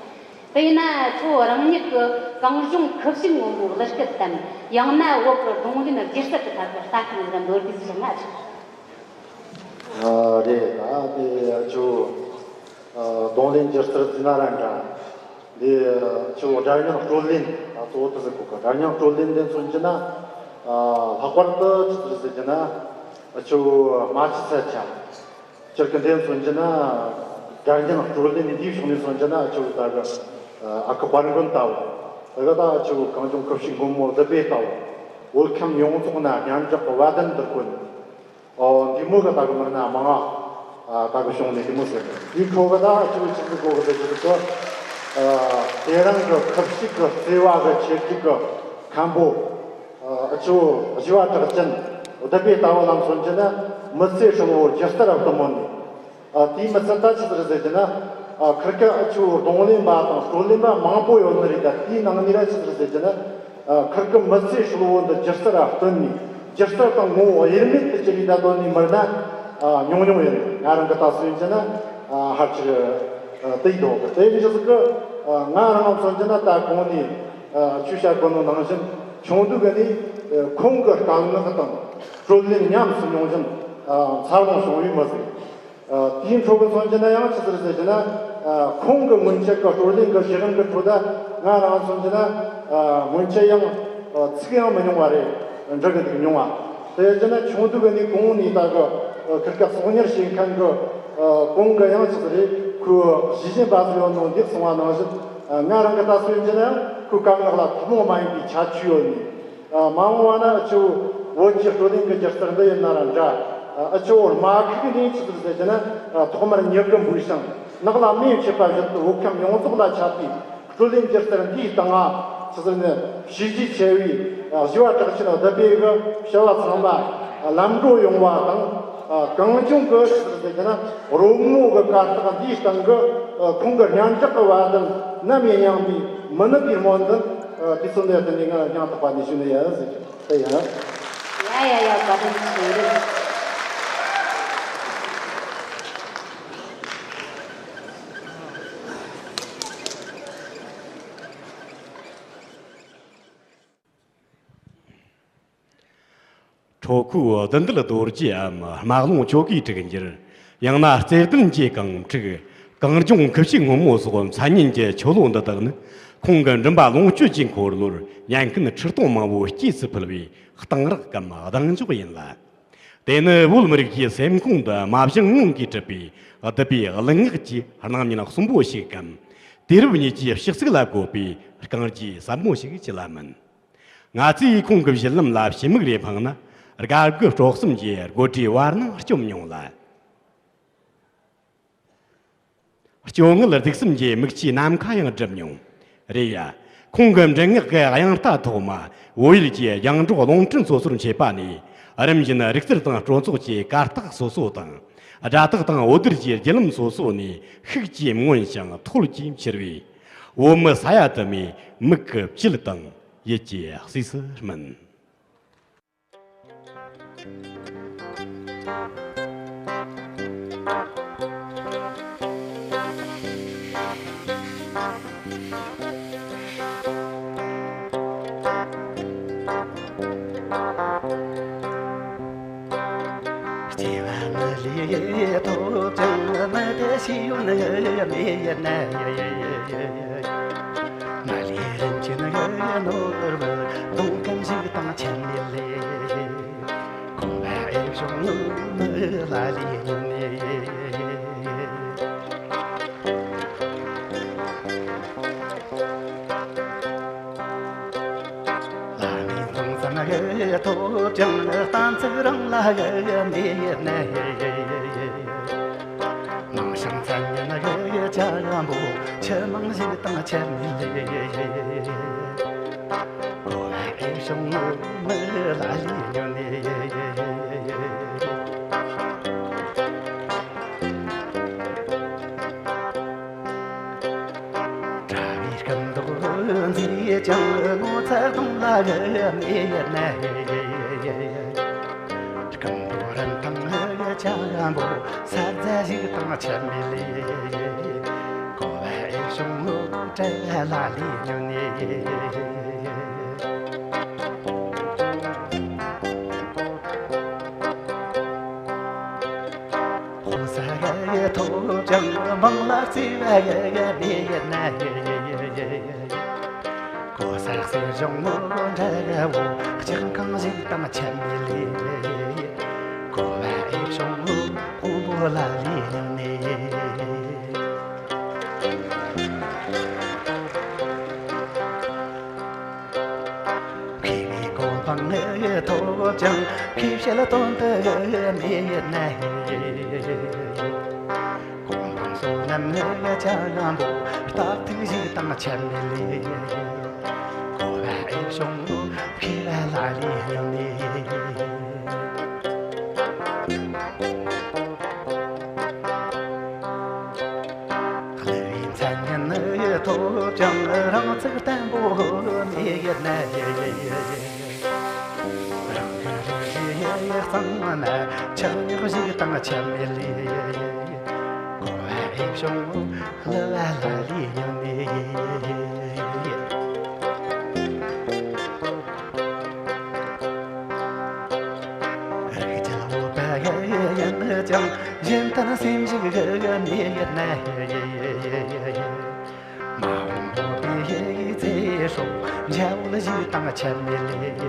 རེད། དེས་ན་ཁྱོད་རང་ཉིད་ཀྱི་གངས་ལྗོངས་ཁུ་བྱུག་སྔོན་མོའི་གླུ་སྐད་དམ། ཡང་ན་བོད་ཀྱི་རྡུང་ལེན་སྒྱུ་རྩལ་གྱི་ཐད་ཀྱི་ལྟ་སྟངས་ལ་མདོར་བསྡུས་ཤིག་གནང་ཆོག། ཨ། རེད། ད་དེ་ཁྱོད། ཨ། རྡུང་ལེན་སྒྱུ་རྩལ་ཟེར་ན་ར་འདྲ། འདི་ཁྱོད་སྒྲ་སྙན་དཀྲོལ་ལེན། ད་གཙོ་བོ་དེ་ཟེར་གོ་གི། སྒྲ་སྙན་དཀྲོལ་ལེན་དེ་མཚོན་རྒྱུ་ན། ཨ། ལྷག་པར་དུ་ཅི་ཟེར་ཟེར་རྒྱུ་ན། ཁྱོད་རྨ་ཆུ་ཚ་ཆ། སྤྱིར་གི་འདི་མཚོན་རྒྱུ་ན། སྒྲ་སྙན་དཀྲོལ་ལེན་འདིའི་ཕྱོགས་ནས་མཚོན་རྒྱུ་ན། ཁྱོད་ད་གི་ཨ་ཁུ་དཔལ་མགོན་ལྟ་བུ། ད་གི་ད་ཁྱོད་གངས་ལྗོངས་ཁུ་བྱུག་སྔོན་མོ་བདུད་བྷེ་ལྟ་བུ། བོད་ཁམས་ཡོངས་རྫོགས་ན་སྙན་གྲགས་ཀྱི་བ་དན་དུ་བཀོད། ཨོ། འདི་མོ་གི་ད་གི་མི་སྣ་མང་ང་། ཨ། ད་གི་བྱུང་ནས་འདི་མོ་ཟེར། དེའི་ཁྲོད་གི་ད་ཁྱོད་ཆི་ཟིག་གོ་གི་ཟེར་གི་འདུག་གི། ཨ། དེ་རིང་གི་ཁུ་བྱུག་གི་བརྩེ་བ་གི་ཆེ་རྒྱུག་གི་མཁན་པོ། ཨ། ཁྱོད་བཞི་བ་གྲགས་ཅན་བདུད་བྷེ་ལྟ་བུ་ལ་མཚོན་རྒྱུ་ན། མི་ཚེ་ཧྲིལ་བོ་སྒྱུ་རྩལ་ལ་བསྟུན་མོ་ནས། ཨ། དེའི་མི་ཚད་ད་ཅི་ཟིག་རེད་ཟེར་རྒྱུ་ན། ཨ། ཁིར་ཀ་ཨ་ཁྱོད་རྡུང་ལེན་པ་དང་དཀྲོལ་ལེན་པ་མང་པོ་ཡོད་ནི་རེད། ད་དེའི་ནང་ནས་ར་ཅི་ཟིག་རེད་ཟེར་རྒྱུ་ན། ཨ། ཁིར་ཀའི་མི་ཚེ་ཧྲིལ་བོ་འདི་སྒྱུ་རྩལ་ལ་བསྟུན་ནས། སྒྱུ་རྩལ་དང་ངོ་བོ་དབྱེར་མེད་དུ་གྱུར་བའི་ད་དོན་ནི་མི་སྣ། ཨ། ཉུང་ཉུང་ཡིན། ང་རང་གི་ད་སུ་ཡིན་རྒྱུ་ན། ཨ། ཧ་ཅིག་ཨ། དེ་ཡི་དོགས་གི། དེ་ཡིན་རྒྱུ་ཟིག་གི། ཨ། ང་རང་ལ་མཚོན་རྒྱུ་ན། ད་གོང་ནས། ཨ། ཁྱོས་བཤད་གོ་ནོ་ནང་བཞིན། ཆུང་དུས་ག་ནས་ཁོང་གི་སྐད་ངག་དང་སྲོལ་རྒྱུན་ཉམས་སུ་མྱོང་བཞིན་འཚར་ལོངས་བྱུང་བའི་མི་ཟིག་དེའི་འཕྲོ་གི་མཚོན་གྱི་ན་ཡང་ཆི་ཟིག་ཟེར་གྱི་ན། ཁོང་གི་སྔོན་ཆད་ཀྱི་སྲོལ་རྒྱུན་གྱི་བྱེད་རིམ་གྱི་ཁྲོད་ད་ང་རང་མཚོན་གྱི་ན། སྔོན་ཆད་ཡང་ཚིག་ཡང་མི་ཉུང་བ་རེད། འབྲི་གི་འདུག་མྱོང་བ། དེ་བྱས་ན་ཆུང་དུས་ག་ནས་གོང་ནས་ད་གི་ཁིར་ཀ་གསོག་ཉར་བྱེད་མཁན་གྱི་གོང་གི་ཡང་ཆི་ཟིག་རེད། ཁོའི་གཞི་ཞིམ་པ་ཟིག་ཡོད་ནོ་འདི་གསུངས་པ་ནང་བཞིན། ང་རང་གི་ལྟ་ཚུལ་ཡིན་གྱི་ན་ཡང་ཁོའི་སྐད་ངག་ལ་ཐུན་མོང་མ་ཡིན་པའི་ཁྱད་ཆོས་ཡོད་ནས། མ་འོངས་པ་ན་ཨ་ཆོ་བོད་ཀྱི་སྲོལ་རྒྱུན་གྱི་སྒྱུ་རྩལ་འདི་ཡིན་ན་ར་འདྲ། ཨ་ཆོ་རྨ་ཁུག་ནས་ཆི་ཟིག་ཟེར་གྱི་ན། ཐོག་མར་མྱུ་གུ་འབུས་ཤིང་ནགས་ལ་མེ་མཆེད་པ་བཞིན་དུ་བོད་ཁམས་ཡོངས་རྫོགས་ལ་ཁྱབ་པའི་སྲོལ་རྒྱུན་སྒྱུ་རྩལ་འདིའི་སྟེང་ང་ཆི་ཟིག་ནི་བྱས་རྗེས་ཆེ་བའི་བཞི་བ་གྲགས་ཅན་བསྡུ་བའི་གི་བྱ་བ་ཚང་མ་ལམ་འགྲོ་ཡོང་བ་དང་། གངས་ལྗོངས་ཀྱི་ཆི་ཟིག་ཟེར་གྱི་ན་རོལ་མོ་གི་གར་སྟེགས་འདིའི་སྟེང་གི་ཁོང་གི་སྙན་གྲགས་ཀྱི་བ་དན་ནམ་ཡིན་ཡང་མི་མི་ནུབ་པའི་སྨོན་འདུན། དུས་ཚོད་འདི་ལྟར་ནས་ང་སྙིང་ཐག་པ་ནས་ཞུ་ནི་ཡིན་ཟེར་གྱི་དེ་ཡིན། ཡ་ཡ་ཡ། བཀའ་དྲིན་ཆེ། ཁྲོ་ཁོའི་བདུད་འདུལ་རྡོ་རྗེའམ་དམག་ལོང་ཆོ་གའི་དྲུག་འགྱུར། ཡང་ན་རྩེ་གདན་གྱི་རྐང་ཕྲུག། གངས་ལྗོངས་ཁུ་བྱུག་སྔོན་མོ་སོགས་མཚན་སྙན་གྱི་ཆོ་ལོ་འདི་དག་ནི། ཁོང་གི་མགྲིན་པ་ལོངས་སྤྱོད་ཀྱི་འཁོར་ལོར་ཉན་མཁན་ཁྲི་སྟོང་མང་པོ་སྐྱེས་སུ་ཕུལ་བའི་གཏང་རག་གམ་གདེང་འཇོག་ཡིན་ལ། དེ་ནི་བོད་མི་རིགས་ཀྱི་སེམས་ཁོང་དུ་མ་བཞེངས་སྔོན་གྱི་གྲུབ་པའི་བདུད་པའི་གླུ་ངག་གི་སྣང་བརྙན་གསོན་པོ་ཞིག་གམ། དུས་རབས་གཉིས་ཀྱི་གཤེགས་གཟུགས་ལ་བཀོད་པའི་རྐང་རྗེས་ཟབ་མོ་ཞིག་ཅི་ལ་མིན། ང་ཚོས་ཁོང་གི་བཞེད་ལམ་ལ་ཕྱི་མིག་རེ་འཕངས་ན། དགའ་དགུ་སྤྲོ་གསུམ་གྱི་དགོད་བྲའི་བར་སྣང་སྐྱོམ་མྱོང་ལ། སྐྱོ་ངལ་གདུག་གསུམ་གྱི་མིག་ཆུའི་ནམ་མཁའ་ཡང་བསྒྲིབས་མྱོང་། རེད་ཡ། ཁོང་གི་མགྲིན་ངག་གི་དབྱངས་རྟ་ཐོག་མ་བོད་ཡུལ་གྱི་རྒྱང་སྒྲོག་རླུང་འཕྲིན་སོ་སོར་མཆེད་པ་ནས། རིམ་བཞིན་རིག་རྩལ་དང་སྤྲོ་ཚོགས་ཀྱི་གར་སྟེགས་སོ་སོ་དང་། སྒྲ་དག་དང་འོད་སྡེར་གྱི་བརྒྱུད་ལམ་སོ་སོ་ནས་ཤུགས་ཀྱིས་མངོན་ཞིང་ཐོལ་གྱིས་འཕྱུར་བས། བོད་མི་ས་ཡ་དུ་མའི་མིག་གི་བཅུད་དང་ཡིད་ཀྱི་གསོས་སུ་སྨིན། སྐྱེ་བ་མི་ལས་ཐོབ་ཀྱང་མི་དེ་ཤེས་ཡོན་མེད་ན། མ་ལས་རིན་ཆེན་ནོར་བུ་གཏོང་མཁན་ཞིག་དང་ཁྱད་མེད་ལས། གོང་མ་ཨེ་བྱུང་མི་ལ་ལས་ཉོན་ནས། བླ་མའི་ལུང་བསྟན་ཐོབ་ཀྱང་གཏན་ཚིགས་རང་ལ་མེད་ན། མིང་བྱང་མཚན་ཉིད་བྱ་བ་པོ་ཆུ་མིང་ཞིག་དང་ཁྱད་མེད་ལས། གོ་བ་ཨེ་བྱུང་མི་ལ་ལས་ཉོན་ནས། གྲྭ་བའི་སྐུ་མདོག་མཛེས་ཀྱང་ངོ་ཚ་གདོང་ལ་མེད་ན། སྐུ་མདོག་རིན་ཐང་བྱ་བ་པོ་ས་རྫ་ཞིག་དང་ཁྱད་མེད་ལས། གོ་བ་ཨེ་བྱུང་བྲལ་ལ་ལས་ཉོན་ནས། ཕོ་གསར་ཐོབ་ཀྱང་མིང་ལ་བརྩེ་བ་མེད་ན། གོ་གསར་གསེར་གཞོང་འདྲ་བོ་ལྕགས་ཁང་ཞིག་དང་ཁྱད་མེད་ལས། གོ་བ་ཨེ་བྱུང་དཔོན་པོ་ལ་ལས་ཉོན་ནས། མཁས་པའི་གོ་འཕང་ཐོབ་ཀྱང་མཁས་བྱེད་དོན་དུ་མེད་ན། གོ་འཕང་བསོད་ནམས་བྱ་བ་པོ་སྟབས་ཐིག་ཞིག་དང་ཁྱད་མེད་ལས། གོ་བ་ཨེ་བྱུང་མཁས་པ་ལ་ལས་ཉོན་ནས། ཀླུ་བའི་མཚན་སྙན་ཐོབ་ཀྱང་རང་ཚུགས་བརྟན་པོ་མེད་ན། རང་གི་རིགས་རུས་གཙང་མ་ཆག་ཉག་ཞིག་དང་ཁྱད་མེད་ལས། གོ་བ་ཨེ་བྱུང་ཀླུ་བ་ལ་ལས་ཉོན་ནས། ཡིན་ཀྱང་གཞན་དོན་སེམས་ཤིག་གི་མེད་ན། མ་འོངས་པའི་ཚེ་སྲོག་འཇའ་འོད་བཞིན་དང་ཆད་མེད་ལས།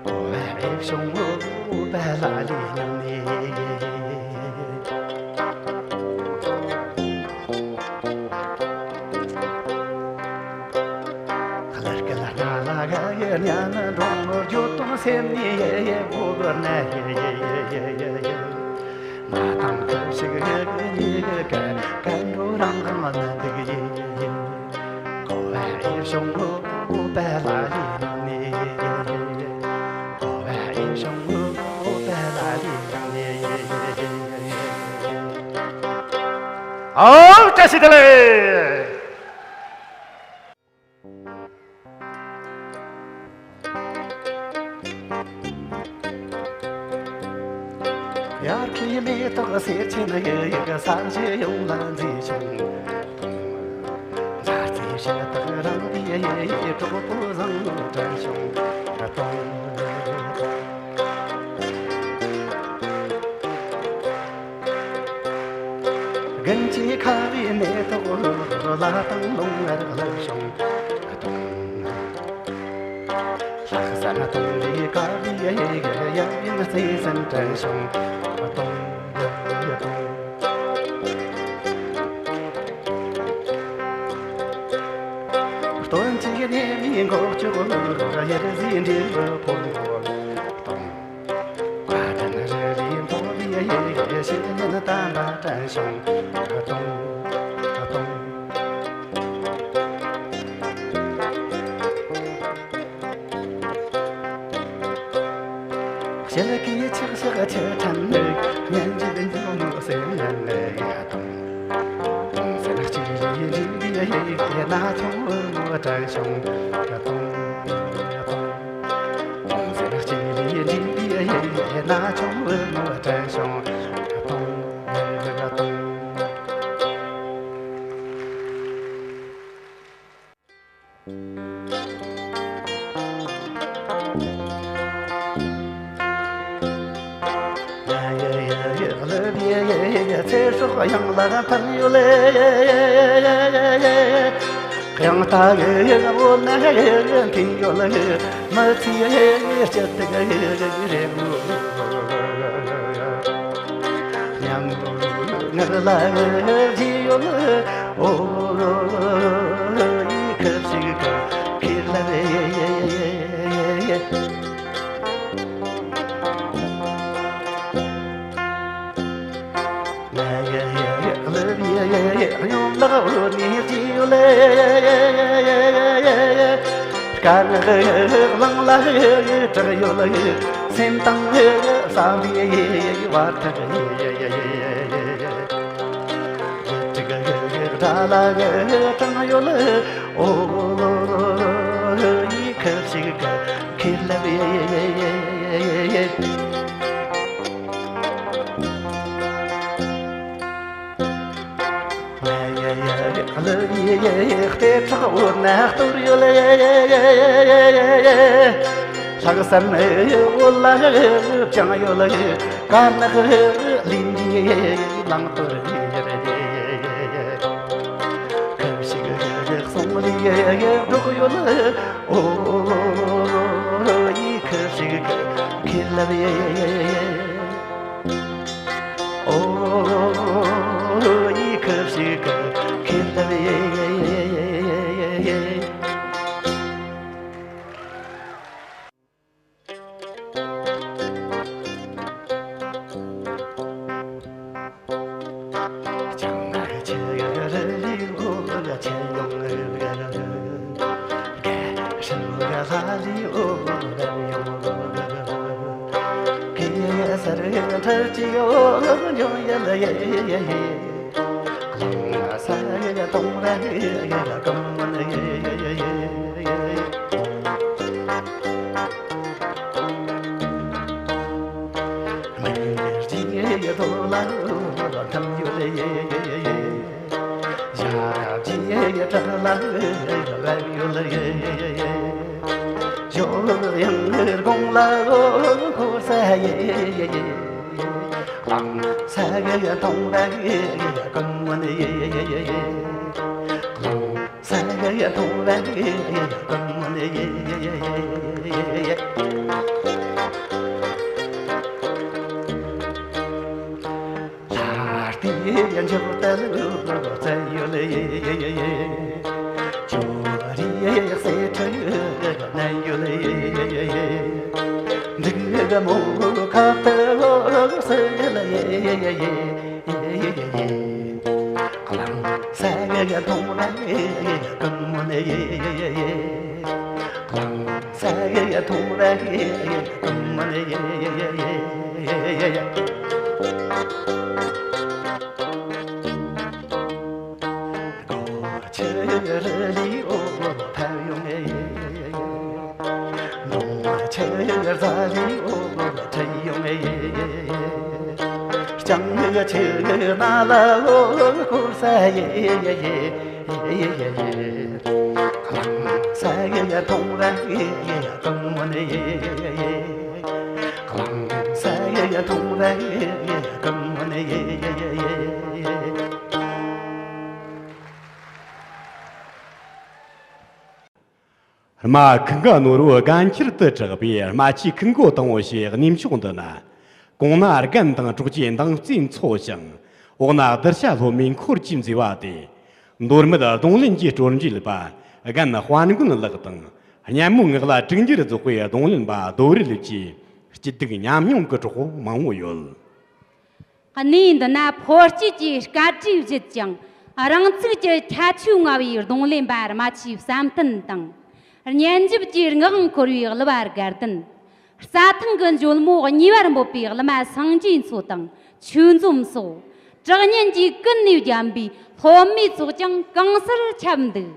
གོ་བ་ཨེ་བྱུང་ངོ་བོ་པ་ལ་ལས་སྙིང་ནས། ལར་སྐད་སྔ་ལ་ག་གེ་ཉན་འགྲོ་འགྱོད་དང་སེམས་ནས་ཡེ་ཡེ་བོ་གོ་ན་ཡེ་ཡེ་ཡེ་ཡེ་ཡེ། ང་དང་ཁ་ཞིག་གི་ཉེ་གི་ག་ག་འགྲོ་རང་གང་ལ་འདུག་ཡེ་ཡེ་ཡེ། གོ་བ་ཨེ་བྱུང་ངོ་བོ་པ་ལ་ལས་སྙིང་ནས་ཡེ་ཡེ་ཡེ་ཡེ། གོ་བ་ཨེ་བྱུང་ངོ་བོ་པ་ལ་ལས་སྙིང་ནས་ཡེ་ཡེ་ཡེ་ཡེ། ཨོ་བཀྲ་ཤིས་བདེ་ལེགས། དབྱར་ཁའི་མེ་ཏོག་སེར་ཆེན་ཡི་ཡི་གེ་ས་གཞི་ཡོངས་ལ་མཛེས་བྱུང་། མཛའ་བརྩེའི་ཕྱི་ཐག་རིང་བའི་ཡི་གྲོགས་པོ་བཟང་དྲན་བྱུང་། དུང་། དགུན་གྱི་ཁ་བའི་མེ་ཏོག་ལ་དང་རླུང་ངར་ལ་བྱུང་། ལྷག་བསམ་དུང་ལས་དཀར་བའི་ཡབ་ཡུམ་བརྩེ་སེམས་དྲན་བྱུང་། དུང་། དུང་། སྟོན་གྱི་ཉི་མའི་འགོག་བཅུག་ཡུལ་ཟིན་འབྲས་བུ་ཕུལ་ངོ་། དུང་། བཀའ་དྲིན་རི་ལས་མཐོ་བའི་ཡེ་ཡེ་བཤེས་གཉེན་དམ་པ་དྲན་བྱུང་། དུང་། དུང་། ཞལ་གྱི་ཆག་ཞག་ཆུ་ཕྲན་ནི། སྙན་འཇེབས་འཇུག་མོ་སེམས་ཉན་ནས་ཡ་དང་། དུང་སེམས་གཅིག་ལས་འདྲིས་པའི་ཡེ་ཡེ་ན་ཆུང་བུ་མོ་དྲན་བྱུང་། དུང་། དུང་། དུང་སེམས་གཅིག་ལས་འདྲིས་པའི་ཡེ་ཡེ་ན་ཆུང་བུ་མོ་དྲན་བྱུང་། དུང་། དུང་། ཚེ་སྲོག་གཡང་ལ་འཕེན་ཡོད། གཡང་རྟ་འོད་ན་འཐེན་ཡོད། མི་ཚེའི་སྐྱིད་སྡུག་རེ་མོ། ཉམས་ངག་ལ་བརྗིད་ཡོད། ཨོ་ཡི་ཁ་ཞིག་ག་ཁྱེར་ལ་རེ། ཡོད་ལག་འོད་ནས་བརྗིད་ཡོད། དཀར་ནག་གླིང་ལ་གྲགས་ཡོད། སེམས་དང་བསམ་པའི་བར་ཐག་ཡིད་དྲུག་དགྲ་ལ་དྲངས་ཡོད། ཨོ་ཡི་ཁ་ཞིག་ག་ཁྱེར་ལ་བས། ལུ་ཡེ་ཡེ་ལྟེ་ཁྲག་འོད་ན་གཏོར་ཡོད། ལྷག་བསམ་འོད་ལ་བཅིངས་ཡོད། དཀར་ནག་ལས་འདིའི་བླང་དོར་ཡོད། ཁ་ཞིག་གསུང་ལས་སྒྲོག་ཡོད། ཨོ་ཡི་ཁ་ཞིག་ཁྱེར་ལ་བས། ཨོ་ཡི་ཁ་ཞིག་ཁྱེར་ལ་བས། རྨ་ཁུ་འགའ་ནོར་བུ་རྒན་ཁྱེར་དུ་གྲགས་པའི་རྨ་ཆུའི་ཁུ་འགོ་དང་པོ་ཞེས་གནས་མཆོག་འདི་ན། གོང་ན་རྒན་དང་གྲོགས་ཀྱི་མདངས་རྩེ་མཚོ་ཞིང་། འོག་ན་གདུལ་བྱ་སློབ་མའི་འཁོར་གྱིས་མཛེས་པ་སྟེ། མདོ་སྨད་རྡུང་ལེན་གྱི་སྲོལ་འབྱེད་པ་རྒན་དཔལ་མགོན་ལགས་དང་། སྙན་མོ་ངག་ལ་དྲུག་འགྱུར་རྫོགས་པའི་རྡུང་ལེན་པ་རྡོ་རི་ལེབ་ཀྱི་སྐྱིད་སྡུག་མཉམ་མྱོང་གི་གྲོགས་པོ་མང་བོ་ཡོད། གནས་འདི་ན་ཕོ་སྐྱེས་ཀྱི་སྐད་སྒྲས་བརྗོད་ཀྱང་། རང་ཚུགས་ཀྱི་ཁྱད་ཆོས་མངའ་བའི་རྡུང་ལེན་པ་རྨ་ཆུའི་བསམ་གཏན་དང་། སྙན་འཇེབས་ཀྱི་ངག་དབང་འཁོར་བའི་གླུ་བ་དགའ་ལྡན། རྩྭ་ཐང་གི་འཇོལ་མོ་གཉིས་པར་འབོད་པའི་གླུ་མ་སངས་རྒྱས་མཚོ་དང་ཆོས་འཛོམས་སོགས། དྲག་ཉན་གྱིས་ཀུན་ནས་བརྒྱན་པའི་སློབ་མའི་ཚོགས་ཀྱང་གང་སར་ཁྱབ་འདུག།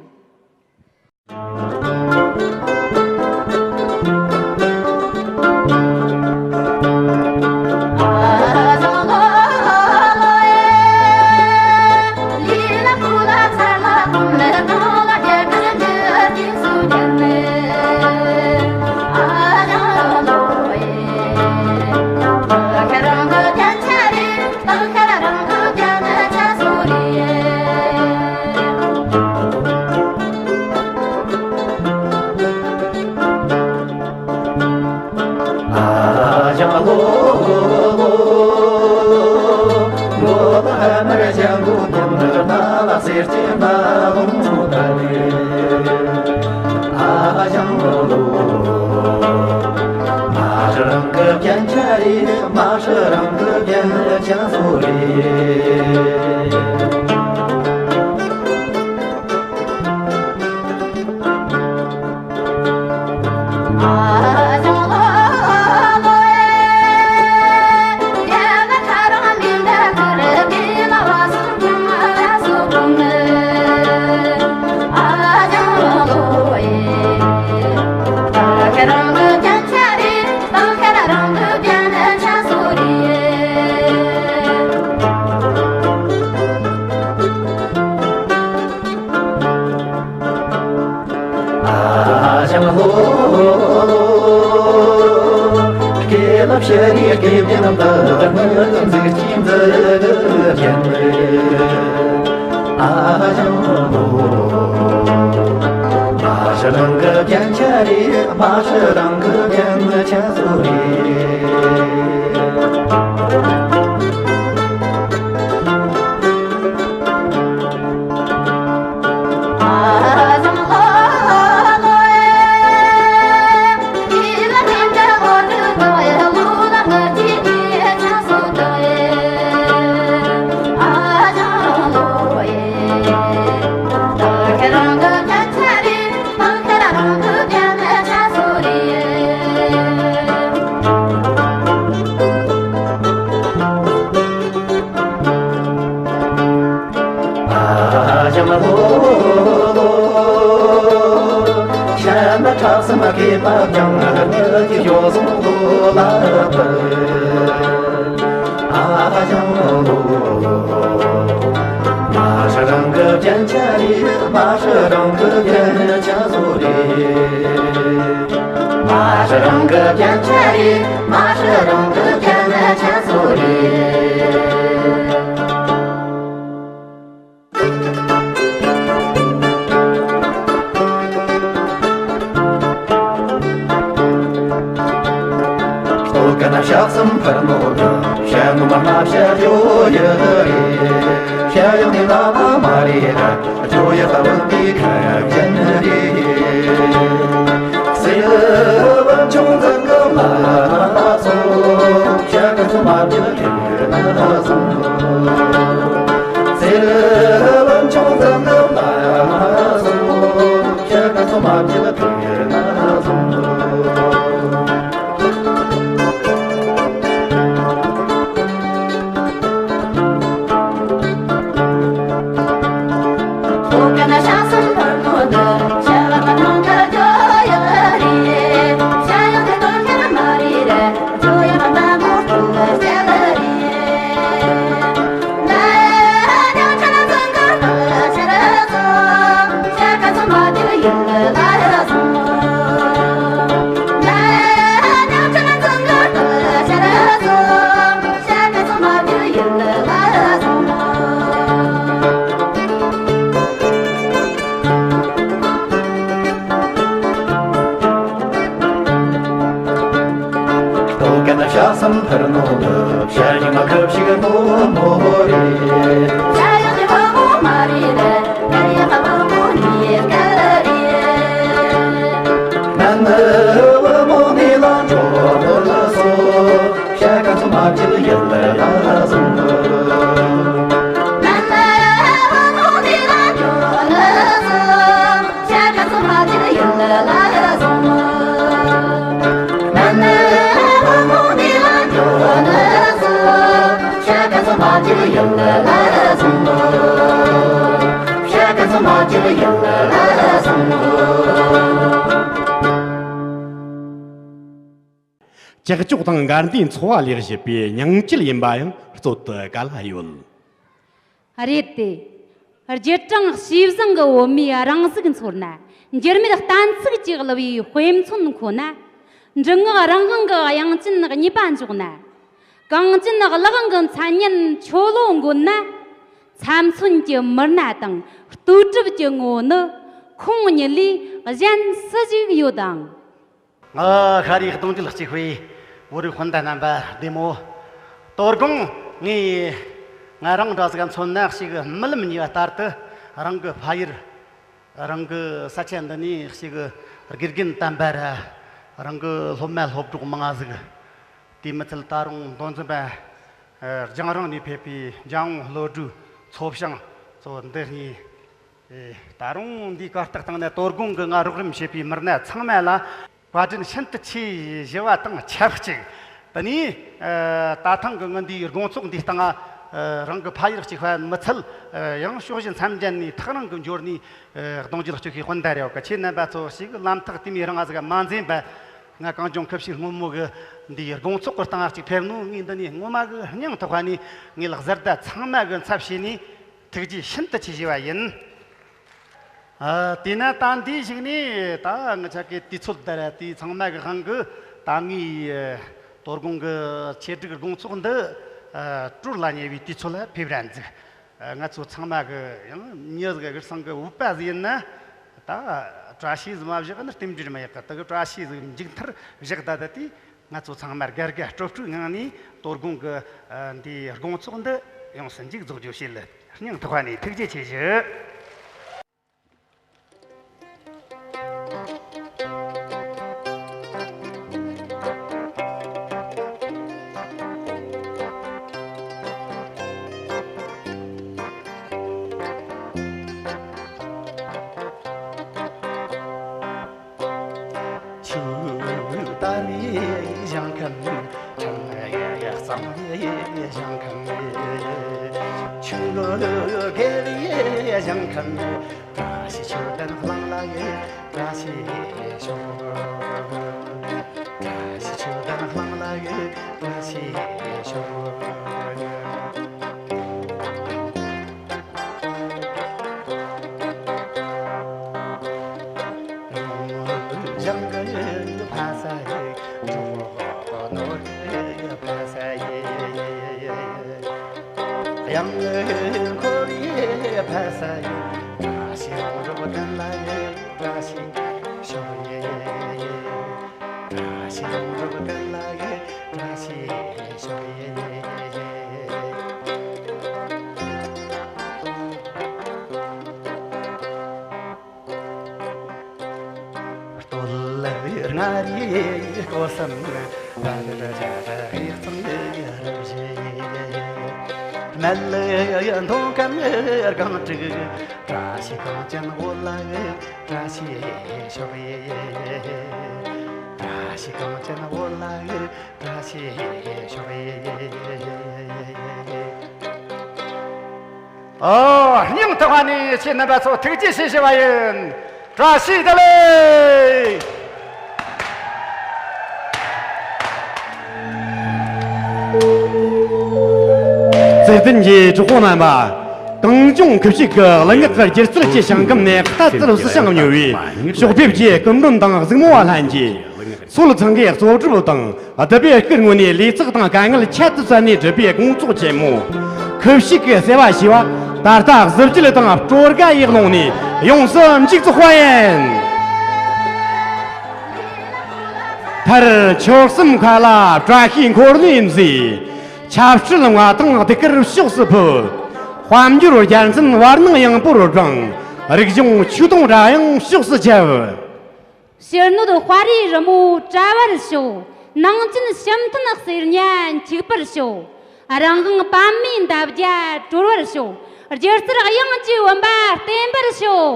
སྟོད་ཀ་ན་ཞག་གསུམ་འཕུར་ནོ་དུ། ཞྭ་ངོ་མ་ང་ཞྭ་ཇོ་ཡི་རེད། ཞྭ་ཡང་ནི་བླ་མ་མ་རེད་ད། ཇོ་ཡི་ལྟ་བུ་འདི་ཁ་ཅན་རེད། སེ་ར་བན་ཆུང་ཚང་གི་བླ་མ་ཚོ། ཞྭ་ཀ་ཚོ་མ་བྱེད་ཐུག་ན་བཟང་། སེ་ར་བན་ཆུང་ཚང་གི་བླ་མ་ཚོ། ཞྭ་ཀ་ཚོ་མ་བྱེད་ཐུག་ན་བཟང་། སྟོད་ཀ་ན་ཞག་གསུམ་འཕུར་ནོ་དུ། ཞྭ་ཡི་མ་ཁབ་ཞིག་ནོ་མོ་རེད། ཞྭ་ཡི་བུ་མོ་མ་རེད། ང་ཡི་བུ་མོ་ནི་ག་རེད། ན་ནི་བུ་མོ་ནི་ལ་འཇོག་ནོ་ལ་སོ། ཞྭ་ཀ་ཚོ་མ་བྱེད་ཡིན་ལ་ལ་སོང་། ན་ནི་བུ་མོ་ནི་ལ་འཇོག་ནོ་སོ། ཞྭ་ཀ་ཚོ་མ་བྱེད་ཡིན་ལ་ལ་སོང་། ན་ནི་བུ་མོ་ནི་ལ་འགྱོ་ན་སོང་། ཞྭ་ཀ་ཚོ་མ་བྱེད་ཡིན་ལ་ལ་སོང་། ཞྭ་ཀ་ཚོ་མ་བྱེད་ཡིན་ལ་ལ་སོང་། ཀྱག་ཀྱོག་དང་འགལ་ཟླའི་འཚོ་བ་ལས་བྱེད་པའི་སྙིང་བཅུད་ཡིན་པ་ཡང་རྩོད་དུ་ག་ལ་ཡོད། རེད་དེ། རྒྱུད་དྲང་བྱས་བཟང་གི་བོད་མིའི་རང་གཟུགས་འཚོལ་ན། འགྱུར་མེད་གཏན་ཚིགས་ཀྱི་གླུ་བའི་དཔེ་མཚོན་ཁོ་ན། འབྲུ་ངག་རང་དབང་གི་དབྱངས་ཅན་གཉིས་པ་འཇོག་ན། གངས་ཅན་གླུ་དབང་གི་མཚན་སྙན་ཆོ་ལོ་འགོད་ན། ཚྭ་མཚོན་གྱི་མི་སྣ་དང་ལྟོས་གྲུབ་ཀྱི་ངོ་བོ་ནི། ཁོང་ཉིད་ལས་གཞན་སུ་ཞིག་ཡོད་དམ། ང་ཤར་རིའི་གདུང་རྒྱུད་གཅིག་པའི་བོད་རིགས་སྤུན་ཟླ་རྣམ་པ་བདེ་མོ། དོ་དགོང་ངས་ང་རང་འདྲ་ཟིག་མཚོན་ན་ཞིག་རྨི་ལམ་ཉེས་པ་ལྟར་དུ་རང་གི་ཕ་ཡུལ། རང་གི་ས་ཆ་འདི་ནས་ཞིག་དགེ་རྒན་དམ་པ་ར། རང་གི་སློབ་མ་སློབ་གྲོགས་མང་ང་ཟིག། དེ་མི་ཚད་ད་རུང་མདོ་འཛིན་པ་རྒྱང་རིང་ནས་ཕེབས་པའི་འཇམ་དབྱངས་བློ་གྲོས་ཚོ་བྱང་ཚོ་འདི་གཉིས། ཨེ། ད་རུང་འདིའི་གར་སྟེགས་སྟེང་ན་དོ་དགོང་གི་ང་རོགས་རམ་བྱེད་པའི་མི་སྣ་ཚང་མ་ལ་བཀའ་དྲིན་ཤིན་ཏུ་ཆེ་ཞུ་བ་དང་ཆབས་ཅིག། དེ་ནས་ཨ་ད་ཐེངས་ཀྱི་ངའི་འདིའི་དགོང་ཚོགས་འདིའི་སྟེང་ང་ཨ་རང་གི་ཕ་ཡུལ་གཅིག་པ་མི་ཚད། ཨ་ཡང་ཕྱོགས་བཞི་མཚམས་བརྒྱད་ནས་ཐག་རིང་གི་འབྱོར་ནས་ཨ་གདུང་རྒྱུད་གཅིག་པའི་སྤུན་ཟླ་རེ་བ་གི་ཁྱེད་རྣམ་པ་ཚོ་ཞིག་ལམ་ཐག་དེ་མོ་རིང་ང་ཟིག་མ་འཛེམས་པ། ང་གངས་ལྗོངས་ཁུ་བྱུག་སྔོན་མོ་གི་འདིའི་དགོང་ཚོགས་ཀྱི་སྟེང་ང་གཅིག་ཕེབས་ནོ་ངས་འདི་ནས་ངོ་མ་གི་སྙིང་ཐག་པ་ནས་ངའི་ལག་ཟུར་ཟླ་ཚང་མ་གི་ཚབ་བྱས་ནས། ཐུགས་རྗེ་ཤིན་ཏུ་ཆེ་ཞུ་བ་ཡིན། ཨ། དེས་ན་ད་འདིའི་གཞུག་ནས་ད་ང་ཅག་གི་དུས་ཚོད་འདི་ར་དེ་ཚང་མ་གི་དབང་གིས་ད་ངའི་དོ་དགོང་གི་ཆེད་སྒྲིག་དགོང་ཚོགས་འདི་ཨ་གྲོལ་ལ་ཉེ་བའི་དུས་ཚོད་ལ་ཕེབས་རན་འདུག། ཨ། ང་ཚོ་ཚང་མ་གི་ཡང་མྱི་ཟིག་གི་སང་གི་འུད་པ་ཟིག་ཡིན་ན། ད་བཀྲ་ཤིས་ཟིག་མ་བཞག་ན་རྟེན་འབྲེལ་མ་ཡག་གི། ད་གི་བཀྲ་ཤིས་ཟིག་མཇུག་མཐར་བཞག་ད་ད་དེ། ང་ཚོ་ཚང་མ་དགའ་དགའ་སྤྲོ་སྤྲོའི་ངང་ནས་དོ་དགོང་གི་ཨ་འདིའི་དགོང་ཚོགས་འདི་ཡོངས་སུ་མཇུག་རྫོགས་རྒྱུ་བྱེད། སྙིང་ཐག་པ་ནས་ཐུགས་རྗེ་ཆེ་ཞུ། ཆུ་དར་ཞིང་ཁམས་ཁྲིམས་གཙང་ཞིང་ཁམས། ཆུ་རྒལ་ཞིང་ཁམས། བཀྲ་ཤིས་ཆོས་ལྡན་གླིང་ལ་ཡི་བཀྲ་ཤིས་ཤོག། བཀྲ་ཤིས་ཆོས་ལྡན་གླིང་ལ་ཡི་བཀྲ་ཤིས་ཤོག། ལྗང་གུ་ཕ་ས་ཡི། གྲོགས་ནོར་ཕ་ས་ཡི། ཡང་འཁོར་ཡེ་ཕ་ས་ཡི། བཀྲ་ཤིས་ཡོངས་རྫོགས་བདེན་ལ་ཡེ། བཀྲ་ཤིས་ཤོག་ཡེ་ཡེ་ཡེ། བཀྲ་ཤིས་ཡོངས་རྫོགས་བདེན་ལ་ཡེ། བཀྲ་ཤིས་ཤོག་ཡེ་ཡེ་ཡེ། སྟོད་ལ་ལྔ་རིག་སྐོར་གསུམ། བར་ལ་བརྒྱད་རིག་གཙང་ལ་རབ་བཞི། སྨད་ལ་མཐོ་སྐམ་སྒང་དྲུག། བཀྲ་ཤིས་གངས་ཅན་འོད་ལ། བཀྲ་ཤིས་ཤོག་ཡེ། བཀྲ་ཤིས་གངས་ཅན་འོད་ལ། བཀྲ་ཤིས་ཤོག་ཡེ། ཨོ། སྙིང་ཐག་པ་ནས་ཁྱེད་རྣམ་པ་ཚོ་ཐུགས་རྗེ་ཆེ་ཞུ་བ་ཡིན། བཀྲ་ཤིས་བདེ་ལེགས། བརྩེ་ལྡན་གྱི་གྲོགས་པོ་རྣམ་པ། གངས་ལྗོངས་ཁུ་བྱུག་གི་གླུ་ངག་གི་སྒྱུ་རྩལ་གྱི་ཞིང་ཁམས་ནས་ལྟ་ཚུལ་གསལ་ཞིང་མྱུར་བའི་ཕྱོགས་ཕེབས་ཀྱི་སྐུ་མགྲོན་དང་གཟིགས་མོ་བ་ལྷན་རྒྱས། སོལ་ཚང་གི་གཙོ་སྒྲུབ་དང་བསྡུ་བའི་སྐུ་དངོས་ནས་ལས་ཚོགས་དང་དཀའ་ངལ་ཁྱད་དུ་བསད་ནས་བསྒྲུབས་པའི་དགོང་ཚོགས་ཆེན་མོ། ཁུ་བྱུག་གི་ཟེ་བ་ཞེས་པ་ད་ལྟ་གཟི་བརྗིད་དང་སྤྲོ་དགའ་ཡི་ཀློང་ནས་ཡོངས་སུ་འཇིག་ཚོགས་པ་ཡིན། མཐར་ཆོལ་གསུམ་མཁའ་ལ་བཀྲ་ཤིས་འཁོར་ལོས་མཛེས། ཆབ་སྲིད་ལ་མངའ་ཐང་གདུགས་དཀར་ཕྱོགས་སུ་ཕུབ། དཔལ་འབྱོར་རྒྱལ་མཚན་བར་སྣང་ཡངས་པོར་བསྒྲེངས། རིག་གཞུང་ཆོས་དུང་སྒྲ་དབྱངས་ཕྱོགས་སུ་ཁྱབ། ཕྱི་སྣོད་དཔའ་རིས་རི་མོ་བཀྲ་བར་ཤོག། ནང་ཆེན་བྱམས་ཐོན་གསེར་ཉ་འཁྱུག་པར་ཤོག། རང་དབང་པདྨའི་འདབ་བརྒྱ་གྲོལ་བར་ཤོག། སྒྱུ་རྩལ་དབྱངས་ཀྱི་བུམ་པ་བརྟན་པར་ཤོག།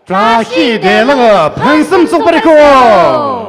བཀྲ་ཤིས་བདེ་ལེགས་ཕུན་སུམ་ཚོགས་པར་ཤོག།